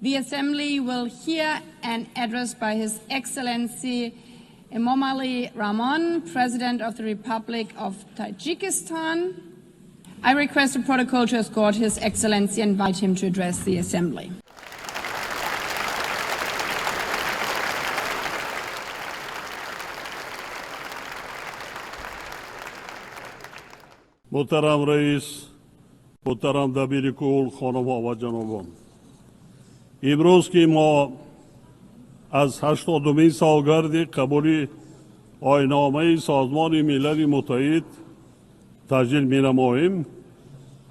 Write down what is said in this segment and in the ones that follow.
The Assembly will hear an address by His Excellency Emomali Rahmon, President of the Republic of Tajikistan. I request the protocol to escort His Excellency and invite him to address the Assembly. Муҳтарам раис, муҳтарам дабири кул, хонумҳо ва ҷанобон. Имрӯз ки мо аз 80-умин солгарди қабули оинномаи Созмони Милали Муттаҳид таҷлил менамоем,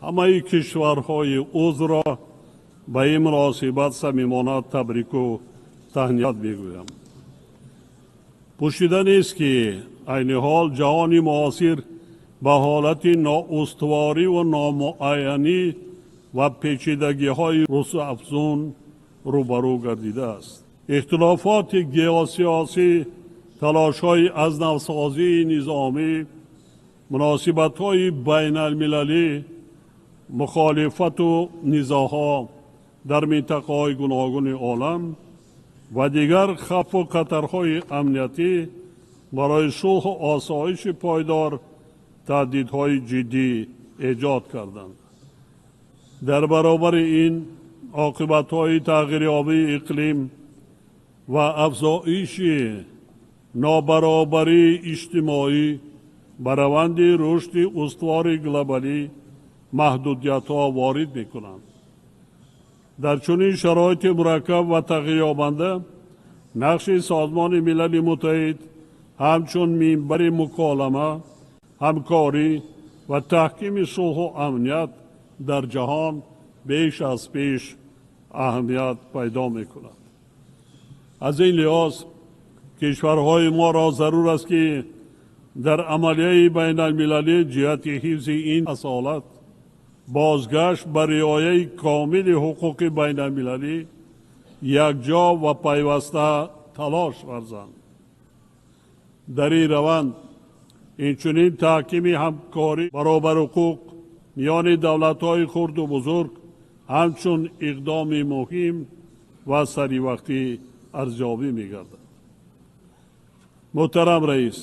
ҳамаи кишварҳои узвро ба ин муносибат самимона табрику таҳният мегӯям. Пӯшида нест, ки айни ҳол ҷаҳони муосир ба ҳолати ноустуворӣ ва номуайянӣ ва печидагиҳои рӯзафзун рӯбарӯ гардидааст. Ихтилофоти геосиёсӣ, талошҳои аз навсозии низомӣ, муносибатҳои байналмилалӣ, мухолифату низоъҳо дар минтақаҳои гуногуни олам ва дигар хавфу хатарҳои амниятӣ барои сулҳу осоиши пойдор таҳдидҳои ҷиддӣ эҷод карданд. Дар баробари ин оқибатҳои тағйирёбии иқлим ва афзоиши нобаробарии иҷтимоӣ ба раванди рушди устувори глобалӣ маҳдудиятҳо ворид мекунанд. Дар чунин шароити мураккаб ва тағйирёбанда нақши Созмони Милали Муттаҳид ҳамчун минбари муколама, ҳамкорӣ ва таҳкими сулҳу амният дар ҷаҳон беш аз пеш аҳамият пайдо мекунад. Аз ин лиҳоз кишварҳои моро зарур аст, ки дар амалияи байналмилалӣ ҷиҳати ҳифзи ин асолат, бозгашт ба риояи комили ҳуқуқи байналмилалӣ якҷо ва пайваста талош варзанд. Дар ин раванд инчунин таҳкими ҳамкорӣ баробарҳуқуқ миёни давлатҳои хурду бузург ҳамчун иқдоми муҳим ва саривақтӣ арзёбӣ мегардад. Муҳтарам раис,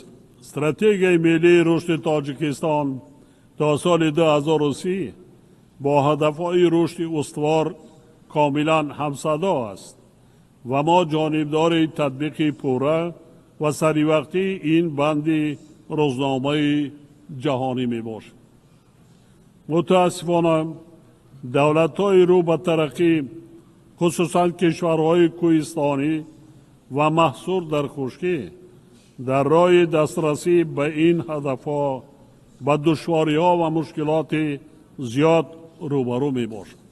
стратегияи миллии рушди Тоҷикистон то соли 2030 бо ҳадафҳои рушди устувор комилан ҳамсадо аст ва мо ҷонибдори татбиқи пурра ва саривақтии ин банди рӯзномаи ҷаҳонӣ мебошем. Мутаассифона, давлатҳои рӯ ба тараққӣ, хусусан кишварҳои кӯҳистонӣ ва маҳсур дар хушкӣ, дар роҳи дастрасӣ ба ин ҳадафҳо ба душвориҳо ва мушкилоти зиёд рӯбарӯ мебошанд.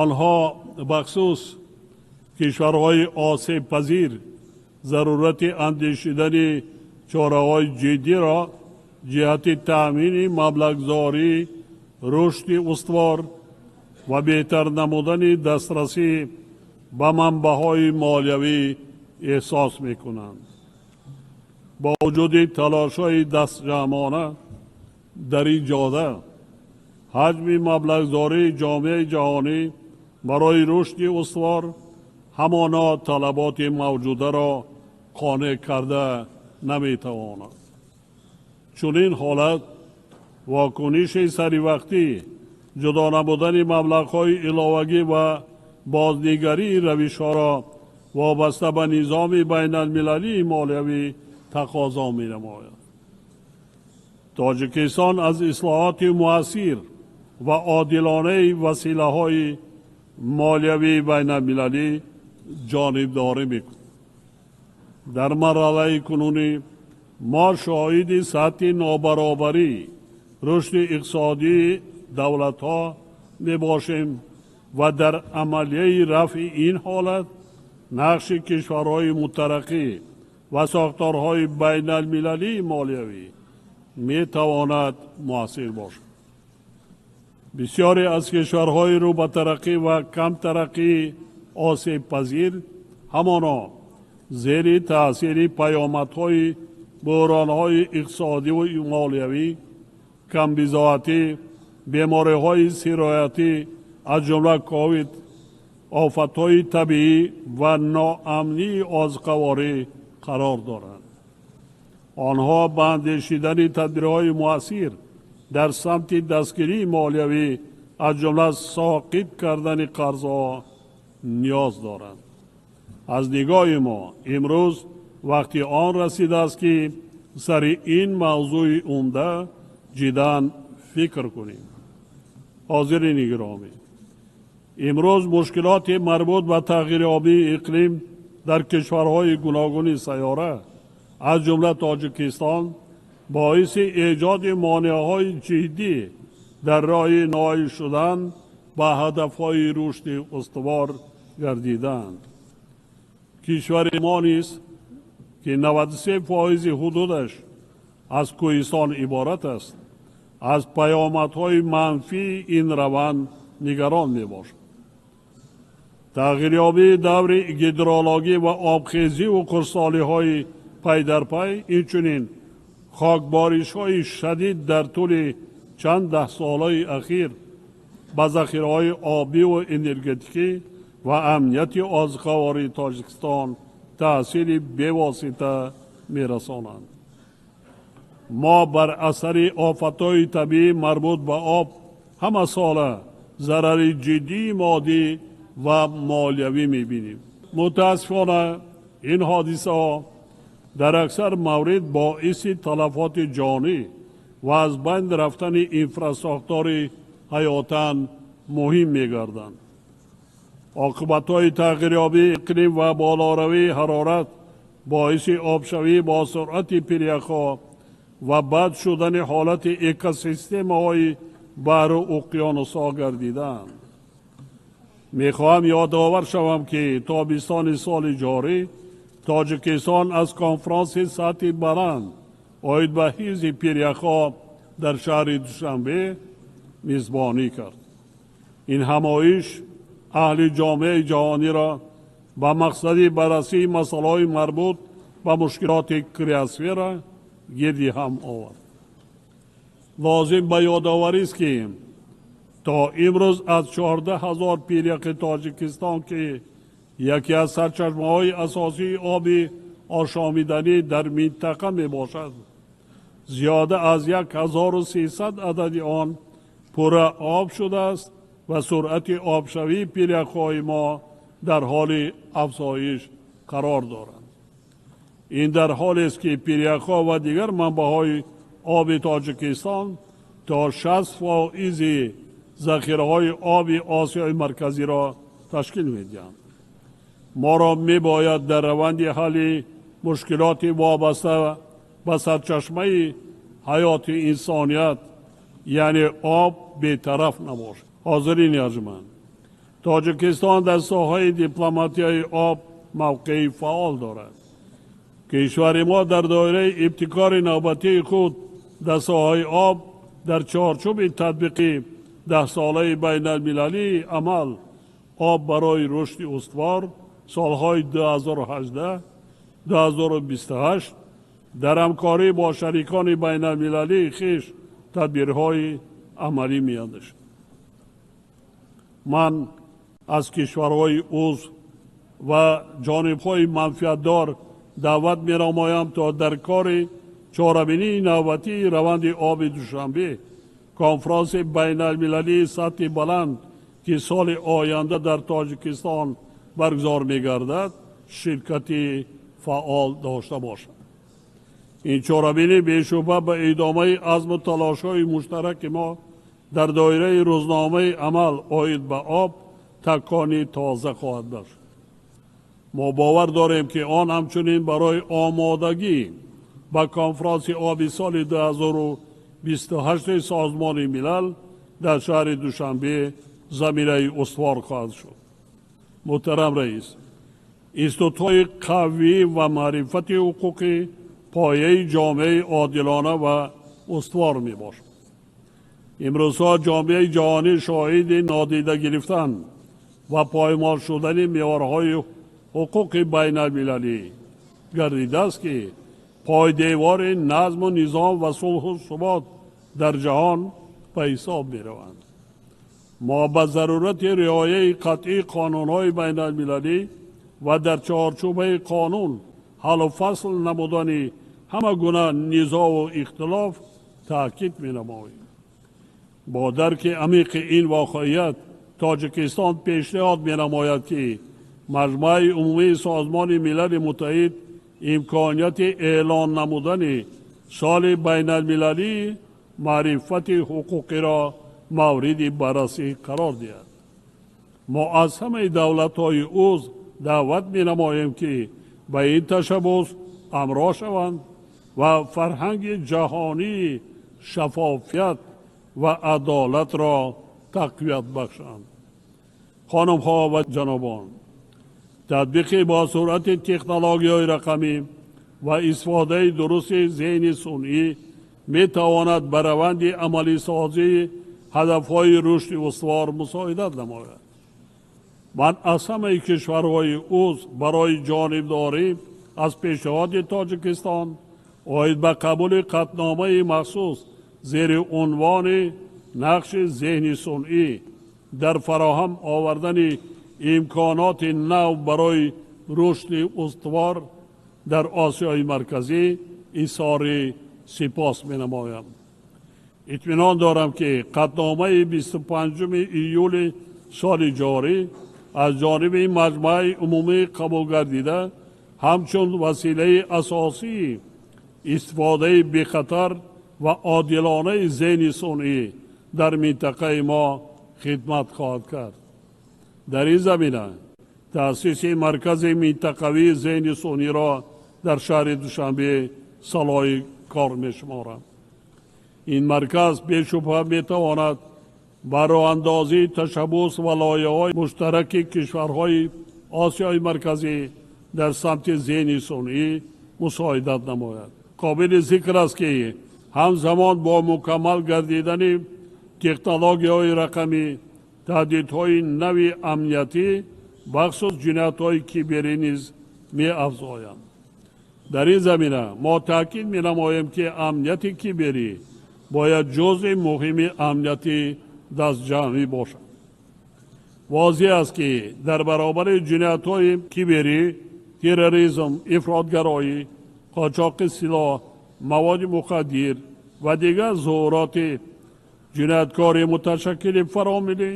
Онҳо, бахусус кишварҳои осебпазир, зарурати андешидани чораҳои ҷиддиро ҷиҳати таъмини маблағгузорӣ, рушди устувор ва беҳтар намудани дастрасӣ ба манбаъҳои молиявӣ эҳсос мекунанд. Бо вуҷуди талошҳои дастҷамъона дар ин ҷода, ҳаҷми маблағгузории ҷомеаи ҷаҳонӣ барои рушди устувор ҳамоно талаботи мавҷударо қонеъ карда наметавонад. Чунин ҳолат вокуниши саривақтӣ, ҷудо намудани маблағҳои иловагӣ ва бознигарии равишҳоро вобаста ба низоми байналмилалии молиявӣ тақозо менамояд. Тоҷикистон аз ислоҳоти муассир ва одилонаи василаҳои молиявии байналмилалӣ ҷонибдорӣ мекунад. Дар марҳалаи кунунӣ мо шоҳиди сатҳи нобаробарӣ рушди иқтисодии давлатҳо мебошем ва дар амалияи рафъи ин ҳолат нақши кишварҳои мутараққӣ ва сохторҳои байналмилалии молиявӣ метавонад муассир бошад. Бисёре аз кишварҳои рӯ ба тараққӣ ва камтараққии осебпазир ҳамоно зери таъсири паёмадҳои буҳронҳои иқтисодиву молиявӣ, камбизоатӣ, бемориҳои сироятӣ аз ҷумла ковид офатҳои табиӣ ва ноамнии озуқаворӣ қарор доранд. Онҳо ба андешидани тадбирҳои муассир дар самти дастгирии молиявӣ, аз ҷумла соқит кардани қарзҳо ниёз доранд. Аз нигоҳи мо имрӯз вақти он расидааст, ки сари ин мавзӯи умда ҷиддан фикр кунем. Ҳозирини гиромӣ, имрӯз мушкилоти марбут ба тағйирёбии иқлим дар кишварҳои гуногуни сайёра, аз ҷумла Тоҷикистон, боиси эҷоди монеаҳои ҷиддӣ дар роҳи ноил шудан ба ҳадафҳои рушди устувор гардиданд. Кишвари мо низ, ки 93% ҳудудаш аз кӯҳистон иборат аст, аз паёмадҳои манфии ин раванд нигарон мебошад. Тағйирёбии даври гидрологӣ ва обхезиву хушксолиҳои пай дар пай, инчунин хокборишҳои шадид дар тӯли чанд даҳсолаи ахир ба захираҳои обиву энергетикӣ ва амнияти озуқавории Тоҷикистон таъсири бевосита мерасонанд. Мо бар асари офатҳои табиӣ марбут ба об ҳамасола зарари ҷиддии моддӣ ва молиявӣ мебинем. Мутаассифона, ин ҳодисаҳо дар аксар маврид боиси талафоти ҷонӣ ва аз байн рафтани инфрасохтори ҳаётан муҳим мегарданд. Оқибатҳои тағйирёбии иқлим ва болоравии ҳарорат боиси обшавӣ бо суръати пиряхҳо ва бад шудани ҳолати экосистемаҳои баҳру уқёнусҳо гардидаанд. Мехоҳам ёдовар шавам, ки тобистони соли ҷорӣ Тоҷикистон аз конфронси сатҳи баланд оид ба ҳифзи пиряхҳо дар шаҳри Душанбе мизбонӣ кард. Ин ҳамоиш аҳли ҷомеаи ҷаҳониро ба мақсади баррасии масъалаҳои марбут ба мушкилоти криосфера гирди ҳам овард. Лозим ба ёдоварист, ки то имрӯз аз 14 000 пиряхи Тоҷикистон, ки яке аз сарчашмаҳои асосии оби ошомиданӣ дар минтақа мебошад, зиёда аз 1300 адади он пурра об шудааст ва суръати обшавии пиряхҳои мо дар ҳоли афзоиш қарор дорад. Ин дар ҳолест, ки пиряхҳо ва дигар манбаъҳои оби Тоҷикистон то 60% захираҳои оби Осиёи Марказиро ташкил медиҳанд. Моро мебояд дар раванди ҳалли мушкилоти вобаста ба сарчашмаи ҳаёти инсоният, яъне об, бетараф набошад. Ҳозирини арҷманд, Тоҷикистон дар соҳаи дипломатияи об мавқеи фаъол дорад. Кишвари мо дар доираи ибтикори навбатии худ дар соҳаи об дар чорчӯби татбиқи даҳсолаи байналмилалии амал «Об барои рушди устувор» солҳои 2018 2028 дар ҳамкорӣ бо шарикони байналмилалии хеш тадбирҳои амалӣ меандешад. Ман аз кишварҳои узв ва ҷонибҳои манфиатдор даъват менамоям, то дар кори чорабинии навбатии раванди оби Душанбе, конфронси байналмилалии сатҳи баланд, ки соли оянда дар Тоҷикистон баргузор мегардад, ширкати фаъол дошта бошад. Ин чорабинӣ бешубҳа ба идомаи азму талошҳои муштараки мо дар доираи рӯзномаи амал оид ба об такони тоза хоҳад бахшид. Мо бовар дорем, ки он ҳамчунин барои омодагӣ ба конфронси оби соли 2028 Созмони Милал дар шаҳри Душанбе заминаи устувор хоҳад шуд. Муҳтарам раис, институтҳои қавӣ ва маърифати ҳуқуқӣ пояи ҷомеаи одилона ва устувор мебошад. Имрӯзҳо ҷомеаи ҷаҳонӣ шоҳиди нодида гирифтан ва поймол шудани меъёрҳои ҳуқуқи байналмилалӣ гардидааст, ки пойдевори назму низом ва сулҳу субот дар ҷаҳон ба ҳисоб мераванд. Мо ба зарурати риояи қатъии қонунҳои байналмилалӣ ва дар чорчӯбаи қонун ҳаллу фасл намудани ҳама гуна низову ихтилоф таъкид менамоем. Бо дарки амиқи ин воқеият Тоҷикистон пешниҳод менамояд, ки Маҷмааи Умумии Созмони Милали Муттаҳид имконияти эълон намудани соли байналмилалии маърифати ҳуқуқиро мавриди баррасӣ қарор диҳад. Мо аз ҳамаи давлатҳои узв даъват менамоем, ки ба ин ташаббус ҳамроҳ шаванд ва фарҳанги ҷаҳонии шаффофият ва адолатро тақвият бахшанд. Хонумҳо ва ҷанобон, татбиқи бо суръати технологияҳои рақамӣ ва истифодаи дурусти зеҳни сунъӣ метавонад ба раванди амалисозии ҳадафҳои рушди устувор мусоидат намояд. Ман аз ҳамаи кишварҳои узв барои ҷонибдорӣ аз пешниҳоди Тоҷикистон оид ба қабули қатъномаи махсус зери унвони нақши зеҳни сунъӣ дар фароҳам овардани имконоти нав барои рушди устувор дар Осиёи Марказӣ изҳори сипос менамоям. Итминон дорам, ки қатъномаи 25 июли соли ҷорӣ аз ҷониби Маҷмааи Умумӣ қабул гардида ҳамчун василаи асосии истифодаи бехатар ва одилонаи зеҳни сунъӣ дар минтақаи мо хидмат хоҳад кард. Дар ин замина таъсиси маркази минтақавии зеҳни сунъиро дар шаҳри Душанбе салоҳи кор мешуморам. Ин марказ бешубҳа метавонад ба роҳандозии ташаббус ва лоиҳаҳои муштараки кишварҳои Осиёи Марказӣ дар самти зеҳни сунъӣ мусоидат намояд. Қобили зикр аст, ки ҳамзамон бо мукаммал гардидани технологияҳои рақамӣ таҳдидҳои нави амниятӣ, бахусус ҷиноятҳои киберӣ низ меафзоянд. Дар ин замина мо таъкид менамоем, ки амнияти киберӣ бояд ҷузъи муҳими амнияти дастҷамъӣ бошад. Возеҳ аст, ки дар баробари ҷиноятҳои киберӣ терроризм, ифротгароӣ, қочоқи силоҳ, маводи мухаддир ва дигар зуҳуроти ҷинояткори муташаккили фаромиллӣ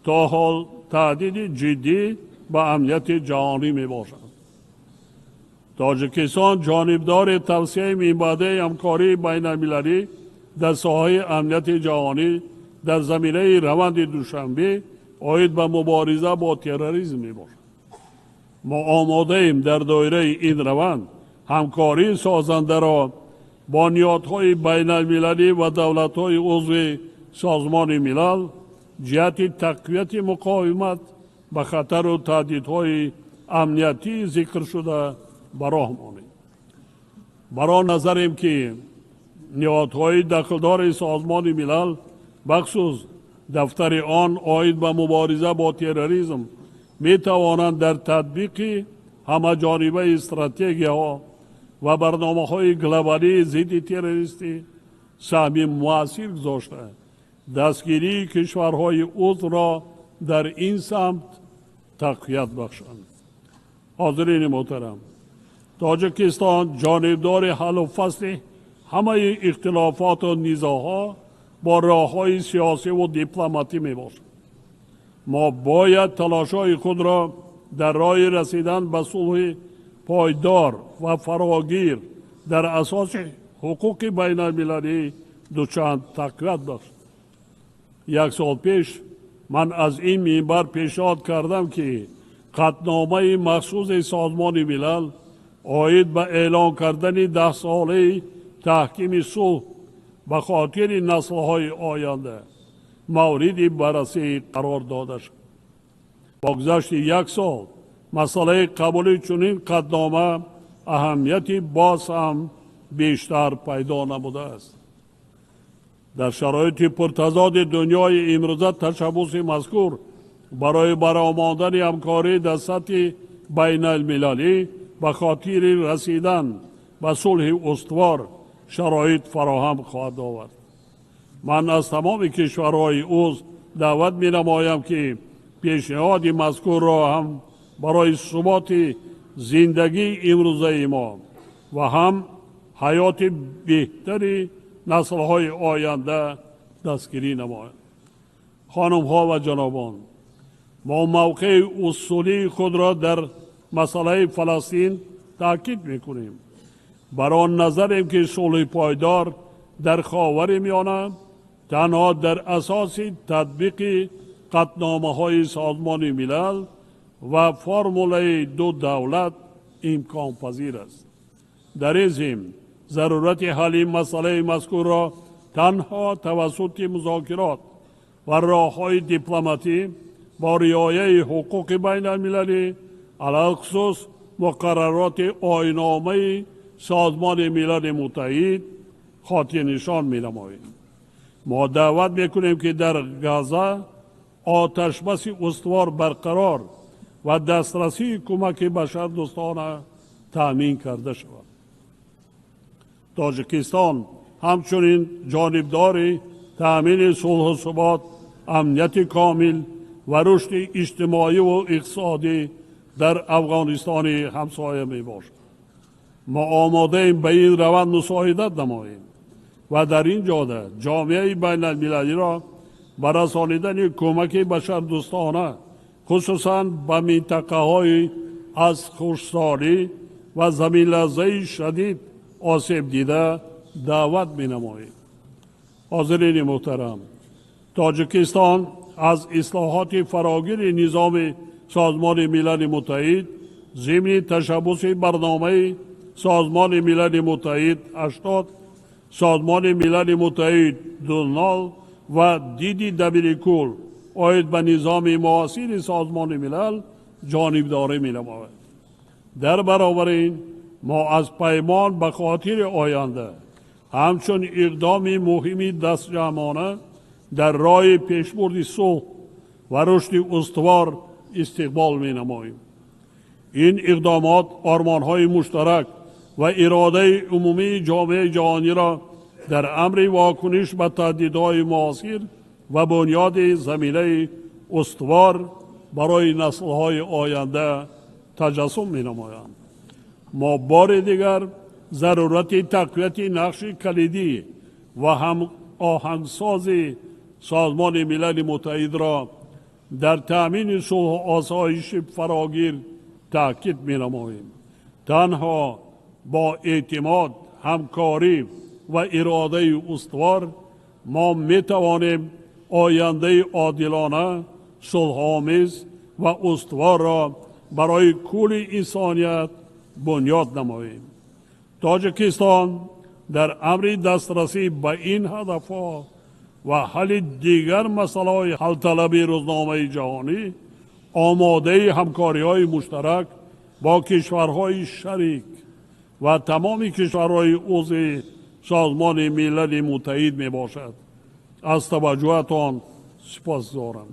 то ҳол таҳдиди ҷиддӣ ба амнияти ҷаҳонӣ мебошад. Тоҷикистон ҷонибдори тавсеаи минбаъдаи ҳамкории байналмилалӣ дар соҳаи амнияти ҷаҳонӣ дар заминаи раванди Душанбе оид ба мубориза бо терроризм мебошад. Мо омодаем дар доираи ин раванд ҳамкории созандаро бо ниҳодҳои байналмилалӣ ва давлатҳои узви Созмони Милал ҷиҳати тақвияти муқовимат ба хатару таҳдидҳои амниятии зикршуда ба роҳ монем. Бар он назарем, ки ниҳодҳои дахлдори Созмони Милал, бахусус дафтари он оид ба мубориза бо терроризм, метавонанд дар татбиқи ҳамаҷонибаи стратегияҳо ва барномаҳои глобалии зидди террористӣ саҳми муассир гузошта, дастгирии кишварҳои узвро дар ин самт тақвият бахшанд. Ҳозирини муҳтарам, Тоҷикистон ҷонибдори ҳаллу фасли ҳамаи ихтилофоту низоъҳо бо роҳҳои сиёсиву дипломатӣ мебошад. Мо бояд талошҳои худро дар роҳи расидан ба сулҳи пойдор ва фарогир дар асоси ҳуқуқи байналмилалӣ дучанд тақвият бахшем. Як сол пеш ман аз ин минбар пешниҳод кардам, ки қатъномаи махсуси Созмони Милал оид ба эълон кардани 10-солаи таҳкими сулҳ ба хотири наслҳои оянда мавриди баррасӣ қарор дода шуд. Бо гузашти як сол масъалаи қабули чунин қатънома аҳамияти боз ҳам бештар пайдо намудааст. Дар шароити пуртазоди дунёи имрӯза ташаббуси мазкур барои баромадани ҳамкорӣ дар сатҳи байналмилалӣ ба хотири расидан ба сулҳи устувор шароит фароҳам хоҳад овард. Ман аз тамоми кишварҳои узв даъват менамоям, ки пешниҳоди мазкурро ҳам барои суботи зиндагии имрӯзаи мо ва ҳам ҳаёти беҳтари наслҳои оянда дастгирӣ намояд. Хонумҳо ва ҷанобон, мо мавқеи усулии худро дар масъалаи Фаластин таъкид мекунем. Бар он назарем, ки сулҳи пойдор дар Ховари Миёна танҳо дар асоси татбиқи қатъномаҳои Созмони Милал ва формулаи ду давлат имконпазир аст. Дар ин зимн зарурати ҳалли масъалаи мазкурро танҳо тавассути музокирот ва роҳҳои дипломатӣ бо риояи ҳуқуқи байналмилалӣ, алалхусус муқаррароти оинномаи Созмони Милали Муттаҳид хотирнишон менамоем. Мо даъват мекунем, ки дар Газа оташбаси устувор барқарор ва дастрасии кӯмаки башардӯстона таъмин карда шавад. Тоҷикистон ҳамчунин ҷонибдори таъмини сулҳу субот, амнияти комил ва рушди иҷтимоиву иқтисодӣ дар Афғонистони ҳамсоя мебошад. Мо омодаем ба ин раванд мусоидат намоем ва дар ин ҷода ҷомеаи байналмилалиро ба расонидани кӯмаки башардӯстона, хусусан ба минтақаҳои аз хушксолӣ ва заминларзаи шадид осеб дида даъват менамоем. Ҳозирини муҳтарам, Тоҷикистон аз ислоҳоти фарогири низоми Созмони Милали Муттаҳид зимни ташаббуси барномаи Созмони Милали Муттаҳид 80, Созмони Милали Муттаҳид 00 ва диди Дабири кул оид ба низоми муосири Созмони Милал ҷонибдорӣ менамояд. Дар баробари ин мо аз паймон ба хотири оянда ҳамчун иқдоми муҳими дастҷамъона дар роҳи пешбурди сулҳ ва рушди устувор истиқбол менамоем. Ин иқдомот ормонҳои муштарак ва иродаи умумии ҷомеаи ҷаҳониро дар амри вокуниш ба таҳдидҳои муосир ва бунёди заминаи устувор барои наслҳои оянда таҷассум менамоянд. Мо бори дигар зарурати тақвияти нақши калидӣ ва ҳамоҳангсози Созмони Милали Муттаҳидро дар таъмини сулҳу осоиши фарогир таъкид менамоем. Танҳо бо эътимод, ҳамкорӣ ва иродаи устувор мо метавонем ояндаи одилона, сулҳомез ва устуворро барои кулли инсоният бунёд намоем. Тоҷикистон дар амри дастрасӣ ба ин ҳадафҳо ва ҳалли дигар масъалаҳои ҳалталаби рӯзномаи ҷаҳонӣ омодаи ҳамкориҳои муштарак бо кишварҳои шарик ва тамоми кишварҳои узви Созмони Милали Муттаҳид мебошад. Аз таваҷҷӯҳатон сипосгузорам.